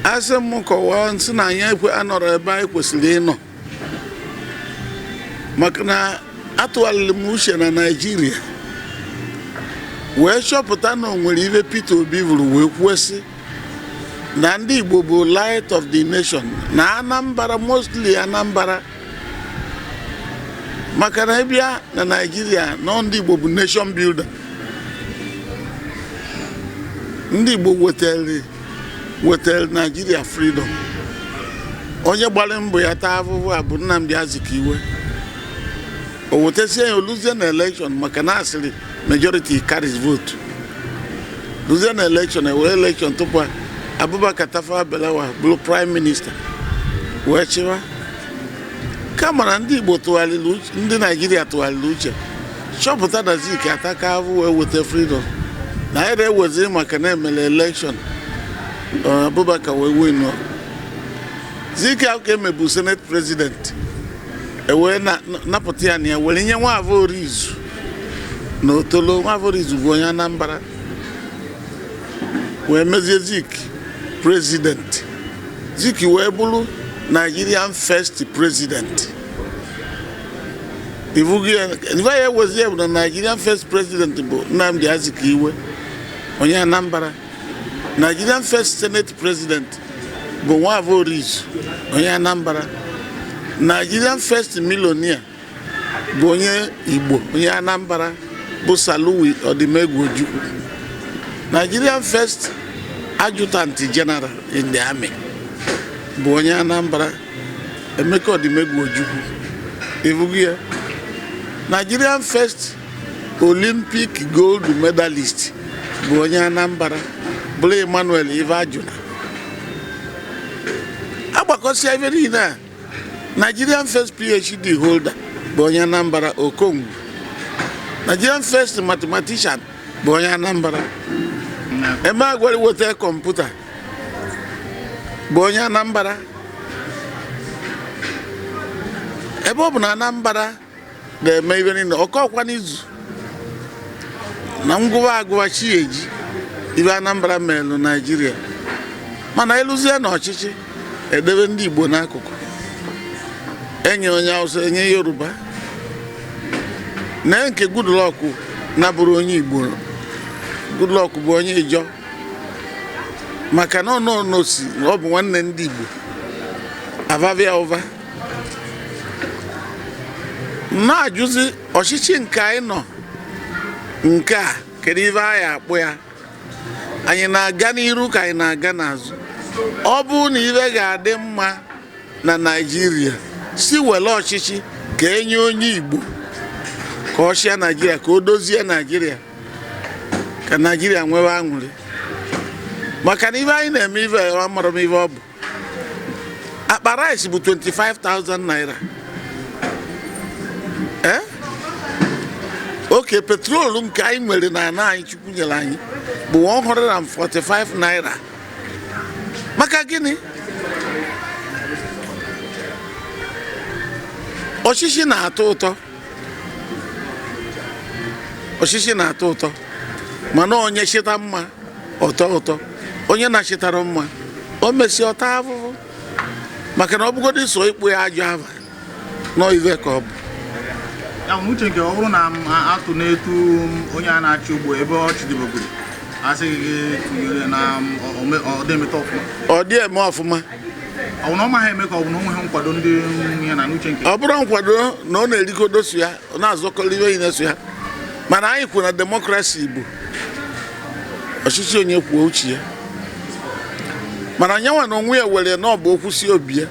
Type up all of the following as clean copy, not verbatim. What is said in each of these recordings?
Asị m kọwaa, nsị na anyị ekwe anọrọ ebe anyị kwesịrị ịnọ, maka na atụgharịrị m uche na Naịjirịa wee chọpụta na o nwere ibe Peter Obi vụrụ wee kwuo sị na ndị Igbo bụ light of the nation, na Anambra, mostly Anambra, maka na ịbịa na Naịjirịa na ndị Igbo bụ nation builder. Ndị Igbo wetara Naịjirịa freedom. Onye gbara mbọ ya taa ahụhụ a bụ Nnamdi Azikiwe. O wetasie ya, oluzie na election, maka na asịrị majority carries vote. Luzie na election, ewere election tupu Abubakar Tafawa Balewa bụrụ prime minister wee chịwa. Kama na ndị Igbo tụgharịrị uche, ndị Naijiria tụgharịrị uche chọpụta na Zik ataka ahụ wee weta freedom, na anyị na-ewezi maka na emere election, Abubakar wee win. Zik ahụ ka emebu senate president, ewee napụta ya na ya were nye Nwafọ Orizu na Otolo. Nwafọ Orizu bụ onye Anambra, wee mezie Zik president. Zik wee bụrụ Nigerian first president. Ife ya ewezi ya bụ na Nigerian first president bụ Nnamdi Azikiwe, onye Anambra. Nigerian first senate president bụ Nwafọ Orizu, onye Anambra. Nigerian first millionaire bụ onye Igbo, onye Anambra, bụ Sir Louis Odimegwu Ojukwu. Nigerian first adjutant general in the army bụ onye Anambra, Emeka Odimegwu Ojukwu. Ifugu ya, Nigerian first Olympic gold medalist bụ onye Anambra, bụrụ Emmanuel Ifeajuna. Agbakọsịa ife niile a, Nigerian first PhD holder bụ onye Anambra, Okongwu. Nigerian first mathematician bụ onye Anambra. Emeagwali weta kọmputa bụ onye Anambra. Ebe ọ bụ na Anambra na-eme ife niile, ọkọkwa n'izu na ngụwa agụwa chi eji ife Anambra melụ Naijiria, mana eluzie na ọchịchị, edebe ndị Igbo n'akụkụ, enye onye Hausa, enye Yoruba. Na nke Goodluck nabụrụ onye Igbo, Goodluck bụ onye Ijọ, maka na ọ nọ n'osi ọ bụ nwanne ndị Igbo avavia ụva. Na-ajụzi ọchịchị nke anyị nọ nke a, kedu ife anyị akpụ ya? Anyị na-aga n'iru ka anyị na-aga n'azụ? Ọ bụrụ na ife ga-adị mma na Naịjirịa, si were ọchịchị ka enye onye Igbo ka ọ chịa Naịjirịa, ka o dozie Naịjirịa, ka Naịjirịa nwebe aṅụrị, maka na ife anyị na-eme, ife amara m ife ọ bụ. Akpa rice bụ 25,000 naira. Ee, oke petrol nke anyị nwere na ana anyị Chukwu nyere anyị bụ 145 naira. Maka gịnị? Ọchịchị na-atọ ụtọ, ọchịchị na-atọ ụtọ, mana onye chịta mma ọtọ ụtọ, onye na-achịtara mma o mesi ọta ahụhụ, maka na ọ bụgodị so ịkpụ ya ajọ ava nọ ive ka ọ bụ. Ya bụ uche nke ọ bụrụ na m atụ n'etu onye a na-achị ugbo ebe ọ chịdebegoro, asịghị gị tụnyere na ọ dị emeta ọfụma. Ọ dị eme ọfụma. Ọ bụ na ọ maghị eme, ka ọ bụ na o nweghị nkwado ndị ya na n'uche nke Ọ bụrụ nkwado na ọ na-erikodo so ya, ọ na-azọkọrọ ibe niile so ya, mana anyị kwuru na democracy bụ ọchịchị onye kwuo uche ya, mana nyanwa na onwe ya were na ọ bụ okwu si obi ya,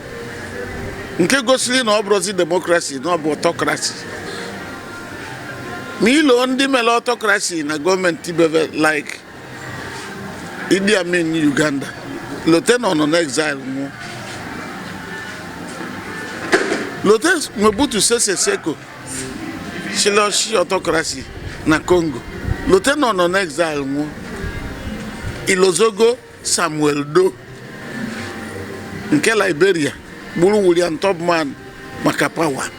nke gosiri na ọ bụrụzi democracy, na ọ bụ autocracy. Ma ilo ndị mere autocracy na gọọmenti beve like Idi Amin Uganda, lote na ọ nọ n'exile nwụọ, lote Mobutu Sese Seko chịrị autocracy na Congo, lote na ọ nọ n'exile nwụọ, Ilozogo Samuel Doe nke Liberia gburu William Tubman maka power,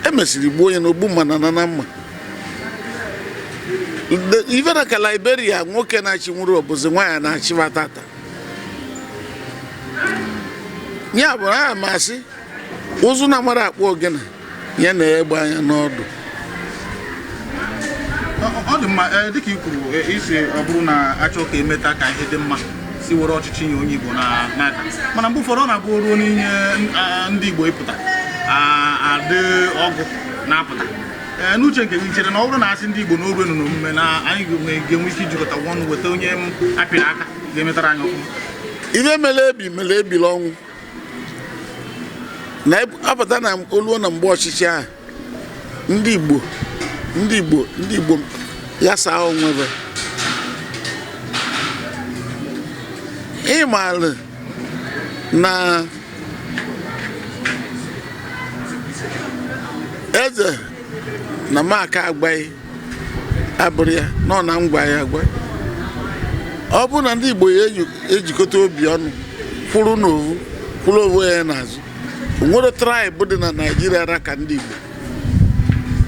emesịrị gbuo ya n'ogbu mma na na mma. Ife na ka Liberia nwoke na-achị nwụrụ, ọbụzi nwaanyị na-achịba tata. Ya bụ na m asị ụzụ na mara akpụ ogene ya na egbe anya n'ọdụ. Ọ dị mma. Dịka i kwuru, isi ọ bụrụ na achọ ka emeta ka ihe dị mma, si were ọchịchị nye onye Igbo n'aka, mana mgbe ụfọdụ ọ na-abụ ruo n'inye ndị Igbo ịpụta adị ọgụ na-apụta. N'uche nke gị, chere na ọ bụrụ na asị ndị Igbo na oru enu n'omume na anyị ga-enwe ike ijikọta ọnụ weta onye m apịrị aka ga-emetara anyị ọfụma? Ife mere ebi mere ebili ọnwụ na apụta na oluo na mgbe ọchịchị ahụ, ndị Igbo ya saa onwebe ịmalụ na eze na maka agbaghị abụrụ ya nọ na ngwa ya agwa. Ọ bụrụ na ndị Igbo ya ejikọta obi ọnụ, kwụrụ n'ovu, kwụrụ onwe ya n'azụ, onwere tribe dị na Naijiria ra ka ndị Igbo.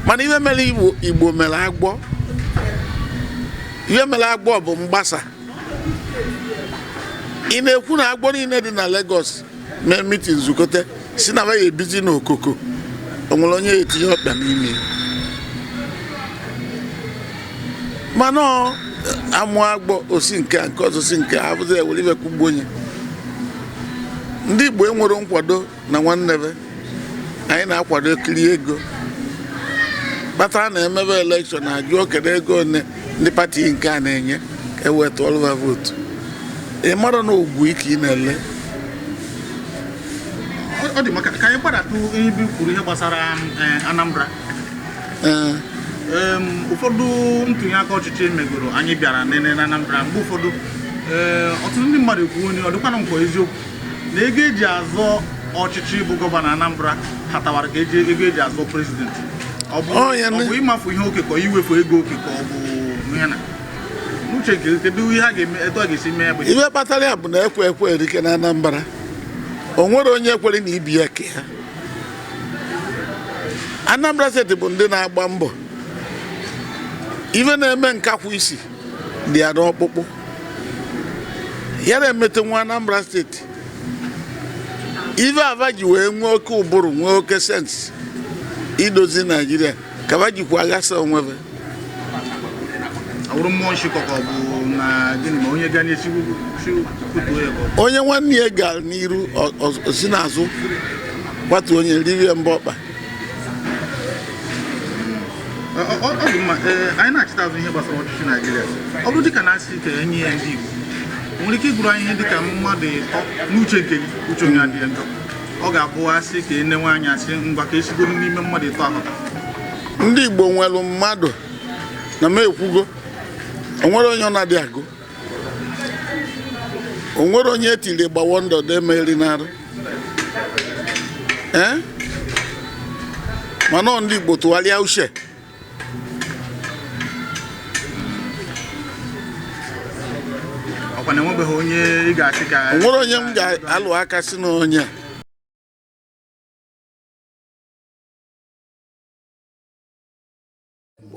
Mana ihe mere Igbo mere agbọ, ihe mere agbọ bụ mgbasa. Ị na-ekwu na agbọ niile dị na Lagos mee meeting, zukọta, si na ya ebizi n'okoko, o nwere onye etinye ọkpa n'ime ya? Mana ọ amụ agbọ osi nke a, nke ọzọ si nke a, abụzi ewere ibe kwugbuo onye. Ndị Igbo enwere nkwado na nwanne be anyị na-akwado kiri ego kpatara na emebe election, ajụọ kedu ego one ndị party nke a na-enye ka e wee tụọrọ ha vote. Ị mara na ogwu ike ị na-ele. Ọ dị maka ka anyị gbadatụ ebe i kwuru ihe gbasara Anambra. Ụfọdụ ntụnye aka ọchịchị megoro anyị bịara nene na Anambra, mgbe ụfọdụ ọtụtụ ndị mmadụ ekwuo onye ọ dịkwana nkwa eziokwu na ego eji azọ ọchịchị bụ gọvanọ Anambra hatawara ka eji ego eji azọ president. Ọ bụ Ọ ya ọ bụ ịmafu ihe oke ka iwefu ego oke ka ọ bụ ihe na n'uche nke gị, kedu ihe a ga-eme, etu a ga-esi mee ya bụ? Ife kpatara ya bụ na ekwe ekwe erike na Anambra. O nwere onye kwere na ibi ya ke ha. Anambra Steeti bụ ndị na-agba mbọ. Ife na-eme nkakwụ isi dị ya n'ọkpụkpụ ya na-emete nwa Anambra Steeti. Ife ava ji wee nwee oke ụbụrụ, nwee oke sense idozi Naijiria, ka va jikwa aghasa onwebe. Ọ bụrụ mmụọ nshịkọ ka ọ bụ na gịnị ma onye gaa n'esi kutuo ya ka ọ bụ? Onye nwanne ya gara n'iru, o si n'azụ kwatuo onye ririe mbọ ọkpa. Ọ dị mma. Ee, anyị na-achịta azụ ihe gbasara ọchịchị Naijiria. Ọ bụrụ dịka na-asị ka enye ya ndị Igbo, o nwere ike ịgụrụ anyị ihe dịka mmadụ ịtọ n'uche nke gị, uche onye adịghị njọ, ọ ga-abụ asị ka enenwe anya, asị ngwa ka esigoro n'ime mmadụ ịtọ ahụta? Ndị Igbo nwere mmadụ na m ekwugo, o nwere onye ọ na-adị agụ, o nwere onye etiri gbawo ndọdọ emeri n'arụ. Ee, mana ọ ndị Igbo tụgharịa uche. Ọkwa na enwebeghị onye ị ga-asị ka? O nwere onye m ga-alụ aka si na onye a.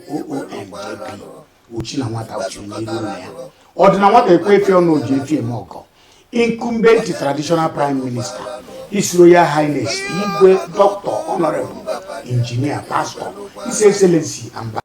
OONJP ochi na nwata ochiri n'iru nna ya, ọ dị na nwata ekwe efi ọnụ oji efi eme ọgọ. Incumbent traditional prime minister, His Royal Highness Igwe Dr. Honorable Engineer Pastor His Excellency Amba